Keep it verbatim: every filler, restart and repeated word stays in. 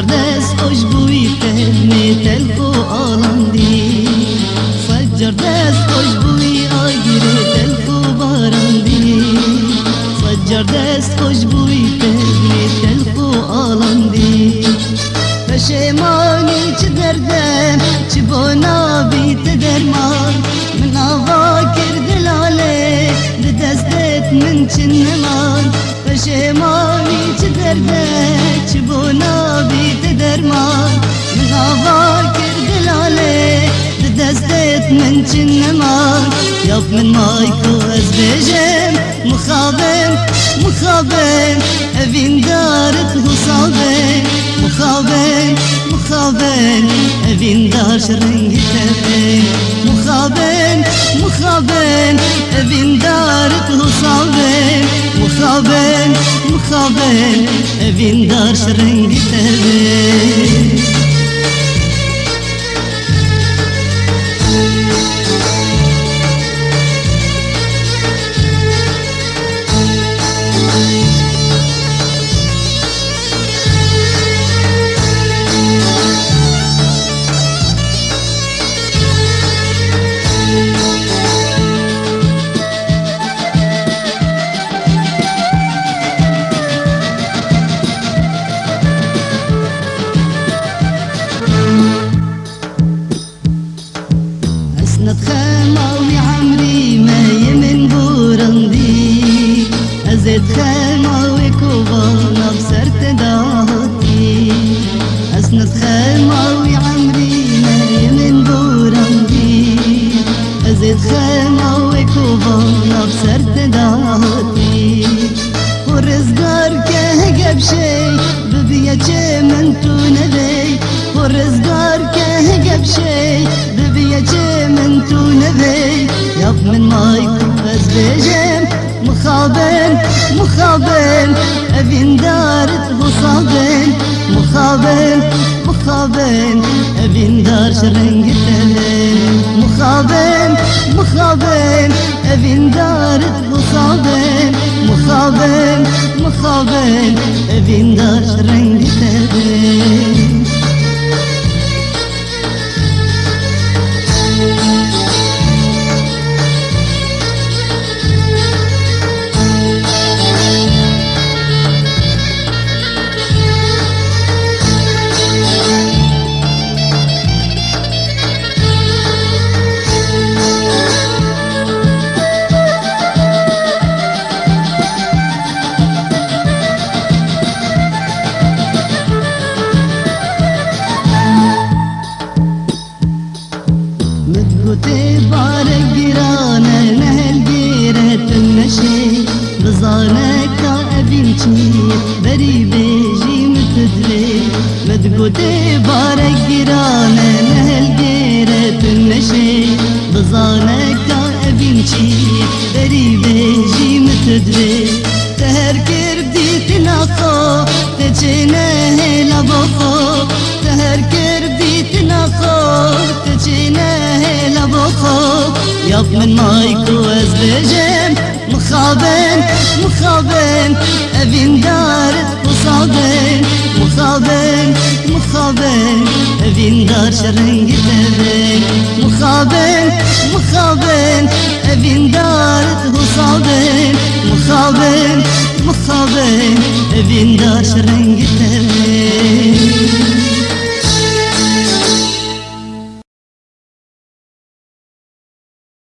Dest xweş bûyî tenê telx û alandî. Sed car dest xweş bûyî agirê telx û barandî. Sed car dest xweş bûyî tenê telx û alandî. Peşêmanî çi derde, çi bona bî te derman. Min ava kir dilalê, di destêt min çi neman. Peşêmanî çi derde, çi bona bî te derman. Min ava kir dilalê, di destêt min çi neman. Yap min may ku ez bêjim, mixabin, mixabin, evîn darit husabin, mixabin, mixabin, evîn dar ji rengî te bin, mixabin, mixabin, evîn darit husabin, mixabin, mixabin, evîn dar ji rengî te bin. Ez nedixema wî emrî me yê min borandî. Ez ê dixema wê kovana bi ser te dahatî. Ez nedixema wî emrî me yê min borandî. Ez ê dixema wê kovana bi ser te dahatî. Xwe rizgar ke hege bi şey, bibiye çê min tu nevey. Xwe rizgar ke hege bi şey, bibiye çê min tu nevey. Yap min may ku ez bêjim, mixabin, mixabin, evîn darit husabin, mixabin, mixabin, evîn dar ji rengî te bin, mixabin, mixabin, evîn darit husabin, mixabin, mixabin, evîn dar ji rengî te bin. Min gotê barek giran e, nehelgêre tu neşê. Bizane ka evîn çi ye, berî bêjî min tu divê. Min gotê barek giran e, nehelgêre tu neşê. Bizane ka evîn çi ye, berî bêjî min tu divê. Te her kir dîtina xwe, te çêne hêla bo xwe. Te her kir dîtina xwe, te çêne hêla bo xwe. Yap min may ku ez bêjim, mixabin, mixabin, evîn darit husabin, mixabin, mixabin, evîn dar ji rengî te bin, mixabin, mixabin, evîn darit husabin, mixabin, mixabin, evîn dar ji rengî te bin.